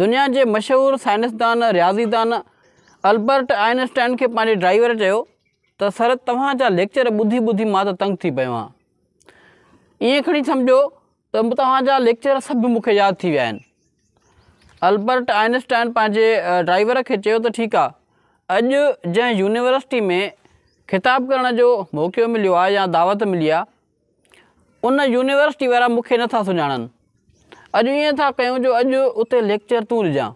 دنيا جي مشهور سائنسدان، رياضيدان البرٽ آئنسٽائن کي پنهنجي ڊرائيور چيو ته سر توهان جا ليڪچر ٻڌي ٻڌي مان ته تنگ ٿي پيو آهيان. ائين کڻي سمجهو ته توهان جا ليڪچر سڀ مون کي ياد ٿي ويا آهن. البرٽ آئنسٽائن پنهنجي ڊرائيور کي چيو ته ٺيڪ آ اڄ جنهن يونيورسٽي ۾ خطاب ڪرڻ جو موقعو مليو آ يا دعوت ملي آ ان يونيورسٽي وارا مون کي نٿا سڃاڻن. اڄ ائين ٿا ڪيون جو اڄ اتي ليڪچر تون ڏجان.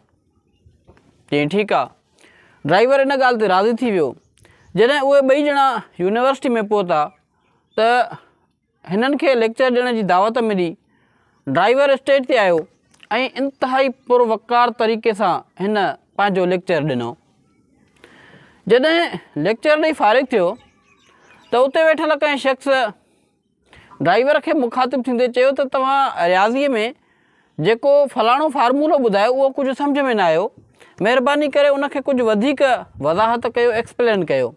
چيائين ٺيڪ آ. ڊرائيور ان ڳالهه تي راضي ٿي ويو. جڏهن اهي ٻئي ڄڻا يونيورسٽي ۾ پهتا ته هنن کي ليڪچر ڏيڻ جي دعوت ملي. ڊرائيور اسٽيج تي آيو ۽ انتهائي پروقار طريقي سان هن پنهنجو ليڪچر ڏنو. جڏهن ليڪچر ڏئي فارغ ٿيو ته اتي ويٺل ڪنهن شخص ڊرائيور کي مخاطب ٿيندي چيو ته توهان رياضيء ۾ جيڪو فلاڻو فارمولو ٻڌايو اهو ڪجهه سمجهه ۾ نه آيو، مهرباني ڪري ان کي ڪجهه وڌيڪ وضاحت ڪيو، Explain ڪيو.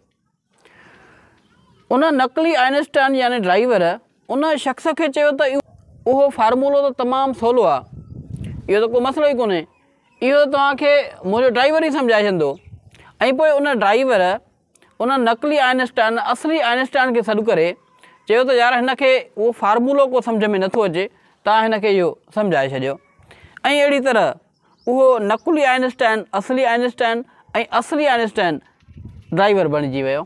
ان نقلي آئنسٽائن يعني ڊرائيور ان شخص کي چيو ته اهو فارمولو ته تمام سولو آهي، اهو ته ڪو مسئلو ئي ڪونهي، اهو ته توهان کي منهنجو ڊرائيور ئي سمجهائي ڇڏندو ۽ پوء ان ڊرائيور ان نقلي آئنسٽائن اصلي آئنسٽائن کي سڏ ڪري چيو ته يار هن کي اهو فارمولو ڪو سمجهه ۾ نٿو اچي توهان هن کي اهو سمجهائي ڇڏيو ۽ اهڙي طرح اهو نقلي آئنسٽائن اصلي آئنسٽائن ۽ اصلي آئنسٽائن ڊرائيور بڻجي ويو.